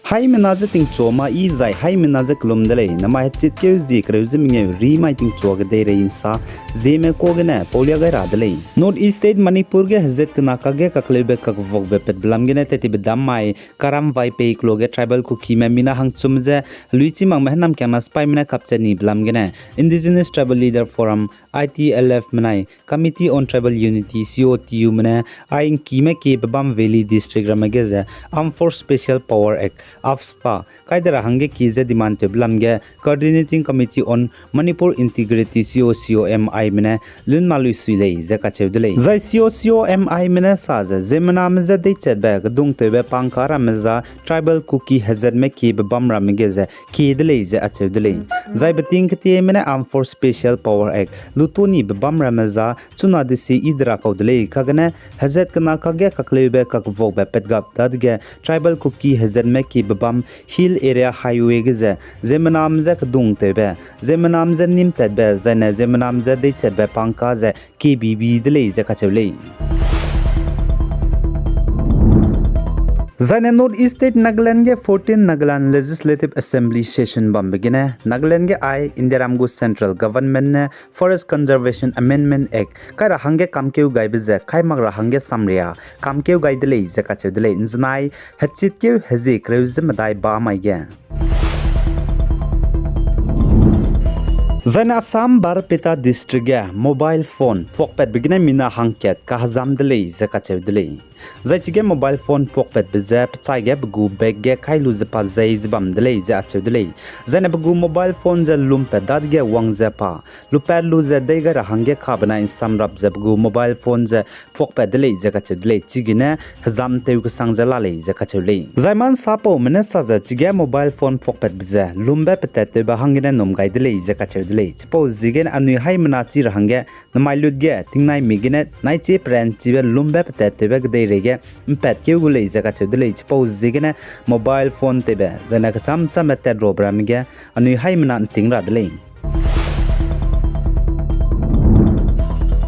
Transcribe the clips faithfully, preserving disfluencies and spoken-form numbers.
Haimena je tingchua ma i zai haimena je kelum de lei, namai hechitkeu zie kereu ze mengeu ri mai tingchua kedeirei nsa, Zeme ka gene paulia gai ra de lei. North East State Manipur ge hezat kena kage kakleube kakvokbe patbe lam gene tettibe dam mai Karam Vaiphei keloa ge tribal Kukime mina hangchum ze heluichi makme hênamkiangna sipaime ne kapchat nibe lam gene Indigenous Tribal Leader Forum, I T L F menai Committee on Tribal Unity, C O T U me ne ai ngkime kiebe bam Valley District ramme ge ze Armed Force Special Power Act, AFSPA, kai de ra hangge kie ze demand tewbe lam ge Coordinating Committee on Manipur Integrity, C O C O M I me ne lun ma lui sui lei ze kacheu de lei. Zai C O C O M I me ne sa ze, ziemmename je deichatbe kedungtewbe pangka ramme za tribal Kuki hezatme kiebe bam ramme ge ze kie de lei ze acheu de lei. Zai beting ketieme ne Armed Force Special Power Act luto nibe bam ramme za chuna desi i de ra kau de lei, kagene hezat kena kage kakleube kakvokbe patgap dadege tribal Kuki hezatme kiebe bam Hill Area Highway ge ze ziemmename je kedungtewbe, ziemmename je nîmtatbe, zaine ziemmename je deichatbe pangka ze kiebibi de lei ze kacheu lei. Zaine North East State Nagaland ge fourteen Nagaland Legislative Assembly session bambe gene Nagaland ge ai Indiaram gu Central Government ne Forest Conservation Amendment Act kai ra hangge kamkeu gaibe ze kai mak ra hangge samria kamkeu gai de lei ze kacheu de lei. Nzenai hechitkeu hezie kereu ze medai ba mai ge Zaine Assam Barpeta District ge mobile phone puakpatbe gene mina hangkat kahezam de lei ze kacheu de lei. Zai chige mobile phone puakpatbe ze pechai ge pe gu bag ge kai lu ze pa zei ze bam de lei ze acheu de lei. Zaine pe gu mobile phone ze lumpat dadege wang ze pa lupat lu ze dei gai ra hangge ka benai nsamrap ze pe gu mobile phone ze puakpat de lei ze kacheu de lei. Chigene hezam tew kesang ze la lei ze kacheu lei. Zai ma nsapaume ne sa ze chige mobile phone puakpatbe ze lumbe petat tewbe hanggene num gai de lei ze kacheu de lei. Chipau ziegene anui haimena chi ra hangge namai lut ge tingnaimi gene naichie peranchibe lumbe petat tewbe kedeirei ge mpatkeu gu lei ze kacheu de lei. Chipau ziegene mobile phone tewbe zaine kecham chamme tat rabe ramme ge anui haimena nting ra de lei.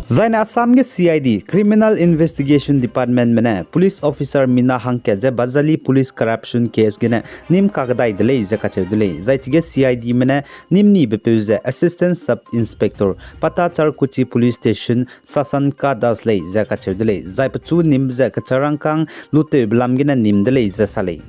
Zaine Assam ge C I D, Criminal Investigation Department me ne police officer mina hangkat ze Bajali police corruption case gene nîm kakdai de lei ze kacheu de lei. Zai chige C I D me ne nîm nibepeu ze Assistant Sub Inspector Patachar Kuchi Police Station Sasan Ka Das lei ze kacheu de lei. Zai pechu nîm ze kecharangkang lutewbe lam gene nîm de lei ze sa lei.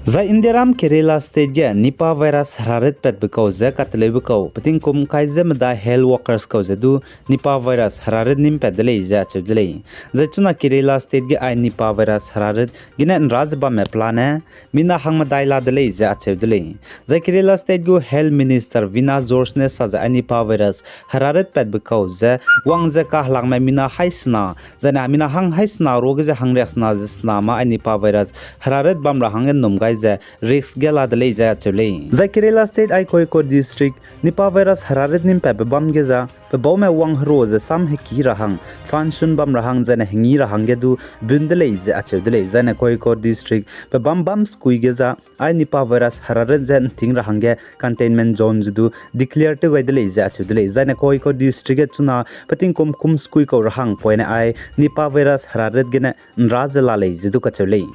Zai Indiaram Kerala State ge Nipah virus herarit patbe kau ze kateleube kau petingkum kai ze medai health workers kau ze du Nipah virus herarit nîm pat de lei ze acheu de lei. Zai chuna Kerala State ge ai Nipah virus herarit gene nra ze bamme pelane mina hangmedai la de lei ze acheu de lei. Zai Kerala State gu Health Minister Veena George ne sa ze ai Nipah virus herarit patbe kau ze wang ze kahelangme mina haî sena, zaine mina hang haî sena ruage ze hangriaksena ze sena ma ai Nipah virus herarit bam ra hangge num gai ze risk ge la de lei ze acheu lei. Zai Kerala State ai Kozhikode District Nipah virus herarit nîm patbe bam ge za pe baume wang hero ze sam heki ra hang, function bam ra hang, zaine hengi ra hangge du bun de lei ze acheu de lei. Zaine Kozhikode District pe bam bam sekui ge za ai Nipah virus herarit ze nting ra hangge containment zone ze du declare tew gai de lei ze acheu de lei. Zaine Kozhikode District ge chuna petingkum kum sekui kau ra hang poine ai Nipah virus herarit gene nra ze la lei ze du kacheu lei.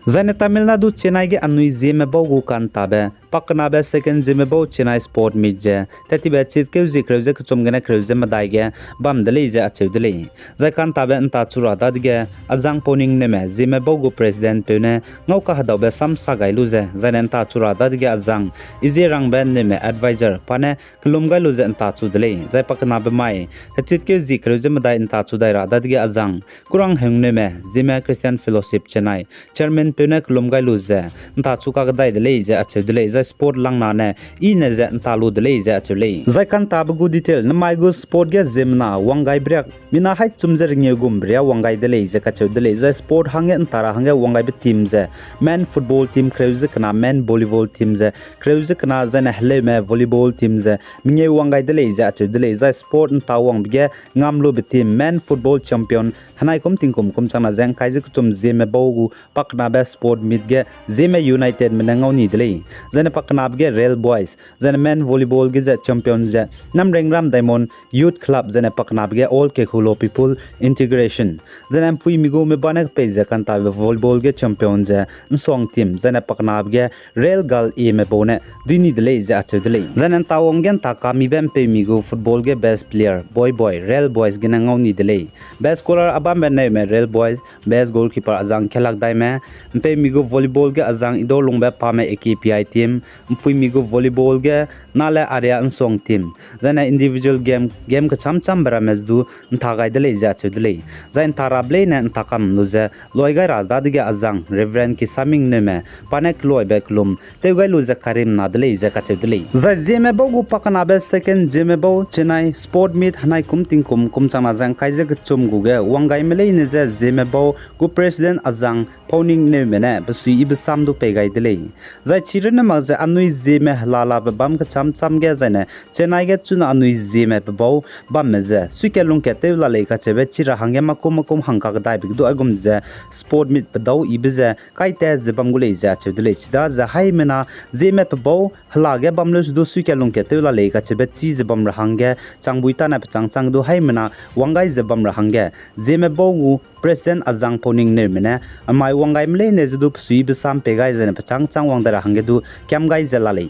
Zaine Tamil Nadu Chennai ge anui Zeme bau gu kantabe pakenabe second Zeme bau Chennai Sport Meet ze tettibe chitkeu zie kereu ze kechum gene kereu ze medai ge bam de lei ze acheu de lei. Zai kantabe ntachu ra dadege azang pau ningneume Zeme bau gu president peu ne ngau kahedaube sam sa gai lu ze, zaine ntachu ra dadege azang Izerangbe neume adviser pa ne kelum gai lu ze ntachu de lei. Zai pakenabe mai hechitkeu zie kereu ze medai ntachu dai ra dadege azang Kurang Hengneume Zeme Christian Fellowship Chennai chairman peu ne kelum gai lu ze ntachu kakdai de lei ze acheu de lei. Zai sport langna ne i ne ze nta lu de lei ze acheu lei. Zai kantabe gu detail, namai gu sport ge ziemmena wang gaibe riak mina haî chum ze rengeu gumbe riak wang gai de lei ze kacheu de lei. Zai sport hangge nta ra hangge wang gaibe team ze men football team kereu ze kena, men volleyball team ze kereu ze kena, zaine heleume volleyball team ze mengeu wang gai de lei ze acheu de lei. Zai sport nta wangbe ge ngam lube team men football champion henai kum tingkum kum changna ze ngkai ze kechum Zeme bau gu pakenabe sport meet ge Zeme United me ne ngau ni de lei. Zaine Pakenabe ge Real Boys, zene men volleyball ge ze champion ze Namrengram Diamond Youth Club, zene pakenabe ge All Kekhulo People Integration, zene ’mpuimi gu mebane kepei ze kantabe volleyball ge champion ze Nsuang team, zene pakenabe ge Real Girl Ame bau ne duini de lei ze acheu de lei. Zene ’ntawang ge ’ntakamibe ’mpeumi gu football ge best player Boy Boy, Real Boys gene ngau ni de lei. Best scorer a bambe Neume, Real Boys, best goalkeeper azang Khelakdaime, ’mpeumi gu volleyball ge azang Idolungbe Pame, A K P I team, ’mpuimi gu volleyball ge Nale Arya Nsuang team, zene individual game, game kechâm-châmbe ramme ze du ’nta gai de lei ze acheu de lei. Zai ’nta rabe leine ’ntakam lu ze loi gai ra dadege azang Reverend Kisaming Neume, pa ne keloibe kelum tew gai lu ze karimna de lei ze kacheu de lei. Zai Zeme bau gu pakenabe second Zeme bau Chennai Sport Meet henai kum tingkum kum changna ze ’ngkai ze kechum gu ge wang gaime leine ze Zeme bau gu president azang Pauning Neume ne besuiyibe sam du pei gai de lei. Zai chirunne mak ze anui Zeme helalabe bam kechâm-châm ge zaine Chennai ge chuna anui Zeme pe bau bamme ze suikat lungkat tew la lei kacheube chi ra hangge makum-makum hangkak daibe ge du aigum ze sport meet pedau yibe ze kai tat ze bam gu lei ze acheu de lei. Chidaze haimena Zeme pe bau hela ge bam leu se du suikat lungkat tew la lei kacheube chi ze bam ra hangge changbui tane pechângchâng du haimena wang gai ze bam ra hangge Zeme bau gu president azang Pauning Neume ne amai wang gaime leine ze du besuiyibe sam pei gai zaine pechângchâng wang dai ra hangge du kiam gai ze la lei.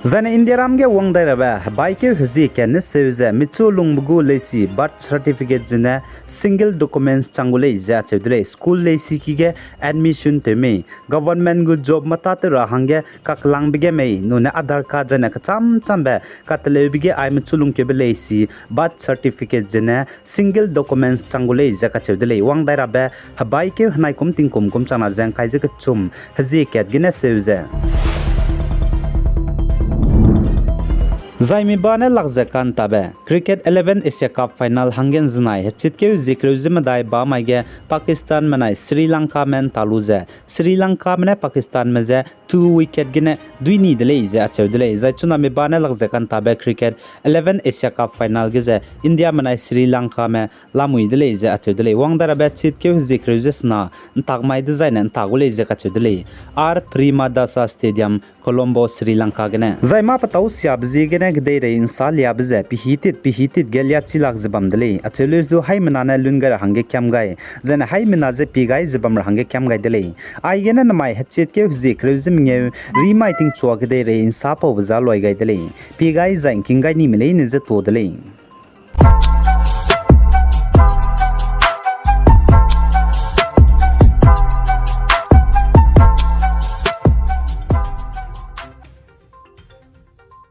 Zaine Indiaram ge wang dai rabe hebaikeu hezie kat ne seu ze michu lungbe gu leisi, birth certificate zene single documents chang gu lei ze acheu de lei. School leisi ki ge admission tew mei, government gu job mâ tâtew ra hangge kaklangbe ge mei, nune Aadhaar card zaine kechâm-châmbe kateleube ge ai michu lungkeube leisi, birth certificate zene single documents chang gu lei ze kacheu de lei. Wang dai rabe hebaikeu henai kum tingkum kum changna ze ’ngkai ze kechum hezie kat gene seu ze Zai mi ba ne lak ze kantabe, Cricket Eleven Asia Cup Final hangge ’nzenai hechitkeu zie kereu ze medai ba mai ge Pakistanme nai Sri Lankame ’nta lu ze, Sri Lankame ne Pakistanme ze two wicket gene duini de lei ze acheu de lei. Zai chuna mi ba ne lak ze kantabe Cricket Eleven Asia Cup Final ge ze Indiame nai Sri Lankame lamui de lei ze acheu de lei. Wang dai rabe chitkeu hezie kereu ze sena ’ntak mai dezaine ’nta gu lei ze kacheu de lei. R Premadasa Stadium, Colombo, Sri Lanka gene. Zai mâ petâu siabe ziegene kedeirei ’nsa liabe ze pehî tit pehî tit ge liachi lak ze bam de lei. Acheu leu ze du haimena ne lun gai ra hangge kiam gai, zaine haimena ze pie gai ze bam ra hangge kiam gai de lei. Aigene nemai hechitkeu hezie kereu ze mengeu rimai tingchua kedeirei ’nsa paube ze loi gai de lei. Pie gai zai ’ngking gai nime leine ze tuâ de lei.